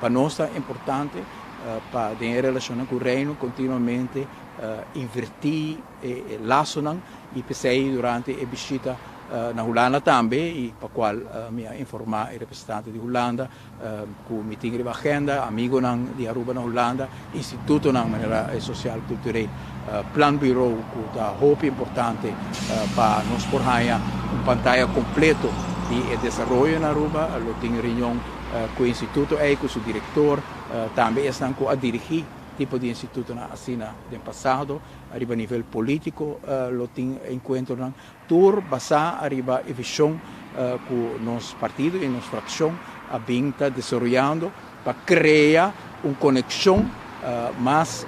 Pa nos ta importante pa tin relacion cu Reino continuamente, inverti e lasonan y p'esey durante e bishita na Hulanda tambe y pa cual mi a informa e representante di Hulanda cu mi tin riba agenda amigonan di Aruba na Hulanda, institutonan manera Social Cultureel Planbureau, cu ta hopi importante pa nos por haya un pantaya completo di desaroyo na Aruba. Lo tin reunion cu e instituto ey, cu su director, tambe esnan cu a dirigi tipo di institutonan asina den pasado. Ariba nivel politico lo tin encuentronan tur basa ariba e vision cu nos partido y nos fraccion a bin ta desaroyando pa crea un conexion, mas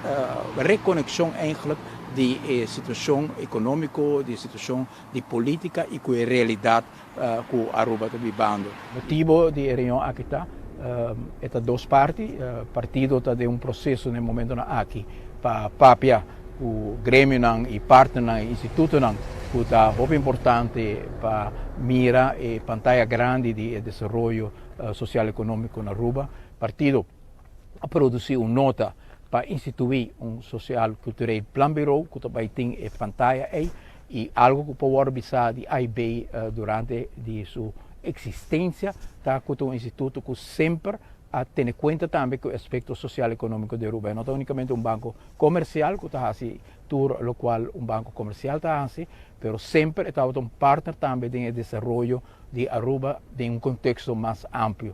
reconexion eigenlijk di situacion economico, di situacion di politica y cu e realidad cu Aruba ta bibando. Motibo di reunion aki ta, ta dos parti. Partido ta den un proceso na momento aki pa papia cu gremionan y partnernan, institutonan cu ta hopi importante pa mira e pantaya grandi di desaroyo social economico na Aruba. Partido a produci un nota pa institui un Social Cultureel Planbureau cu tambe tin e pantaya ey y algo cu por bisa di AIB durante di su existencia ta cu un instituto cu semper a tene cuenta tambe cu e aspecto social economico di Aruba. No ta unicamente un banco comercial cu ta haci tur locual un banco comercial ta haci, pero semper ta un partner tambe den desaroyo di Aruba den un contexto mas amplio.